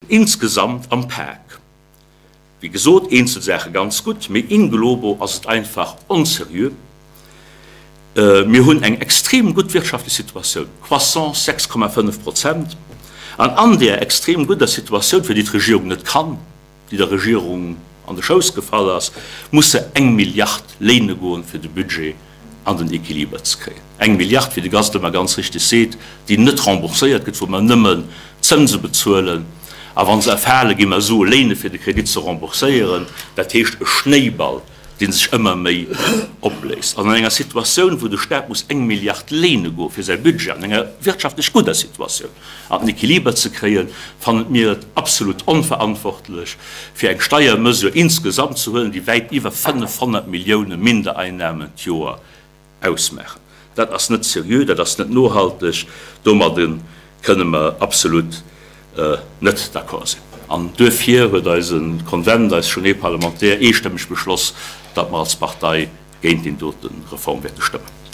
Insgesamt am Pak, wéi gesot, eenzel Saache ganz gutt, mee in globo ass et einfach onseriö. Mir hunn eng extrem gutt wirtschaftlech Situatioun, Croissance 6,5 Prozent, an an där extrem gudder Situatioun, fir déi d'Regierung net kann, déi der Regierung an de Schouss gefall ass, muss se eng Milliard léine goen, fir de Budget an den Equiliber ze kréien. Eng Milliard, wéi de Gast ëmmer ganz richtig seet, déi net rembourséiert gëtt, wou mer nëmmen Zënse bezuelen. A wa se erfale, gi mer Sue léine fir de Kredit ze rembourséieren. Dat heescht e Schnéiball, dee sech ëmmer méi opbléist. An an enger Situatioun, wou de Staat muss eng Milliard léine goen, fir säi Budget an enger wirtschaftlech gudder Situatioun an den Equiliber ze kréien, fannen mir et absolut onverantwortlech, fir eng Steiermesure insgesamt ze huelen, déi wäit iwwer 500 Millioune Mindereinnahmen d'Joer ausmaachen. Dat ass net seriö, dat ass net nohalteg. Domadde kënne mer absolut net d'accord sinn. An duerfir huet eise Konvent, eis Journée parlementaire eestëmmeg beschloss, datt mer als Partei géint deen dote Reform wäerte stëmmen.